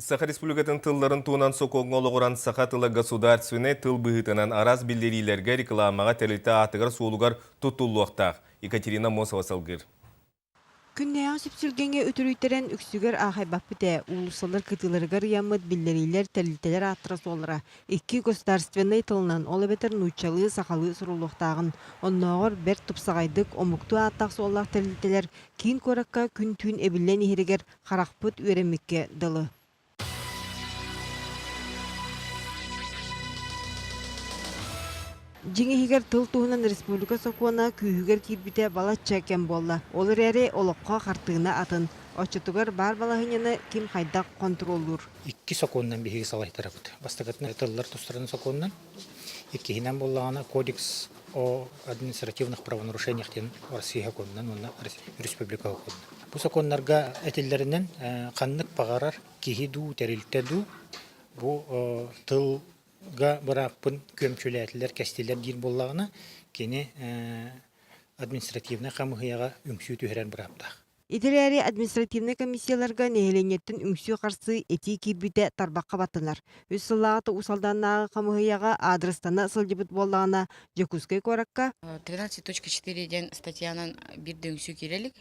Саха Республикатын тылларын туһунан сокуоҥҥа олоҕуран саха тыла государственнай тыл быһыытынан араас биллэриилэргэ рекламаҕа тэрилтэ аатыгар-суолугар туттуллуохтаах. Екатерина Мосова салгыыр. Күннээҕи сүпсүлгэҥҥэ үтүрүйтэрэн үксүгэр аахайбаппыт ээ, уулуссалар кытыыларыгар ыйаммыт биллэриилэр тэрилтэлэр ааттара-суоллара икки государственнай тылынан, ол эбэтэр нууччалыы, сахалыы суруллуохтааҕын, оннооҕор бэрт тупсаҕайдык омуктуу ааттаах-суоллаах тэрилтэлэр киин куоракка күн-түүн эбиллэн иһэригэр харахпыт үөрэммиккэ дылы. Дьиҥ иһигэр тыл туһунан республика сокуона күүһүгэр киирбитэ балачча кэм буолла. Ол эрээри олоххо хартыына атын. Оччотугар баар балаһыанньаны ким хайдах хонтуруоллуур? Икки сокуонунан биһиги салайтарабыт. Бастакытынан тыллар тустарын сокуонунан, иккиһинэн буоллаҕына Кодекс о административных правонарушениях диэн Россия сокуонунан уонна республика сокуонунан. Бу сокуоннарга этиллэринэн ханнык баҕарар киһи дуу, тэрилтэ дуу бу тылга бырааппын күөмчүлээтилэр, кэстилэр диир буоллаҕына, кини административнай хамыыһыйаҕа үҥсүү түһэрэр бырааптаах. Ити эрээри административнай комиссияларга нэһилиэнньэттэн үҥсүү-харсыы этии киирбитэ тарбахха баттанар. Үс сыллааҕыта Уус Алданнааҕы хамыыһыйаҕа аадырыстана сылдьыбыт буоллаҕына, Дьокуускай куоракка 13.4 диэн статьянан биир да үҥсүү киирэ илик.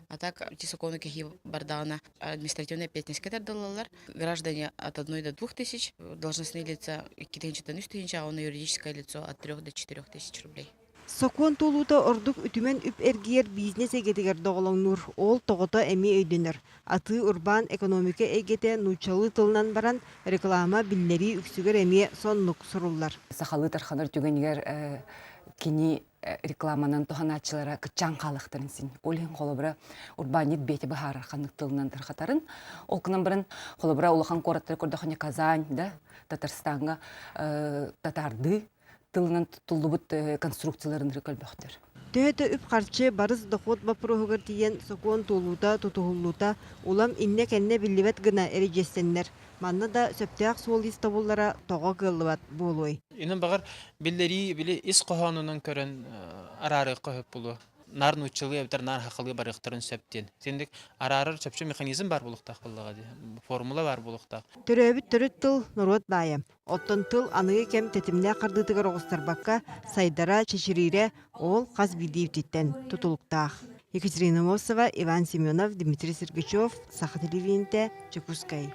А так ити сокуону кэһии бардаҕына административнай эппиэтинэскэ тардыллаллар. Граждане от одной до двух тысяч, должностные лица 2 тысяча 3 тысяча, а он юридическое лицо от 3 до 4 тысяч рублей. Сокуон туолуута ордук үтүмэн үп эргийэр бизнес эйгэтигэр доҕолоҥнуур, ол тоҕото эмиэ өйдөнөр. Атыы-урбаан экономика эйгэтэ нууччалыы тылынан баран, реклама, биллэрии үксүгэр эмиэ соннук суруллар. Сахалыы тарханар түгэнигэр кини рекламанан туһанааччылара кыччаан хаалыахтарын син. Ол иһин холобура урбаанньыт бэйэтэ быһаарар ханнык тылынан тархатарын. Ол гынан баран холобура улахан куораттары көрдөхүнэ Казань да Татарстаҥҥа татаардыы тылынан туттуллубут конструкцияларын көлбөхтөр. Төһө да үп-харчы, барыс-дохуот боппуруоһугар тиийэн сокуон туолуута, тутуһуллуута улам иннэ-кэннэ биллибэт гына эридьиэстэннэр. Манна да сөптөөх суол-иис тобуллара тоҕо кыаллыбат буолуой? Инэн баҕар биллэрии били ис хоһоонунан көрөн араарыахха сөп буолуо. Наар нууччалыы эбэтэр наар хахалыы барыахтарын сөп диэн. Синник араарар чопчу механизм баар буолуохтаах буоллаҕа дии. Формула баар буолуохтаах. Төрөөбүт төрүт тыл норуот баайа. Оттон тыл аныгы кэм тэтимнээх хардыытыгар оҕустарбакка сайдара, чэчириирэ ол хас биирдиибититтэн тутулуктаах. Екатерина Мосова, Иван Семенов, Дмитрий Сергучев, Саха телевидениетэ, Дьокуускай.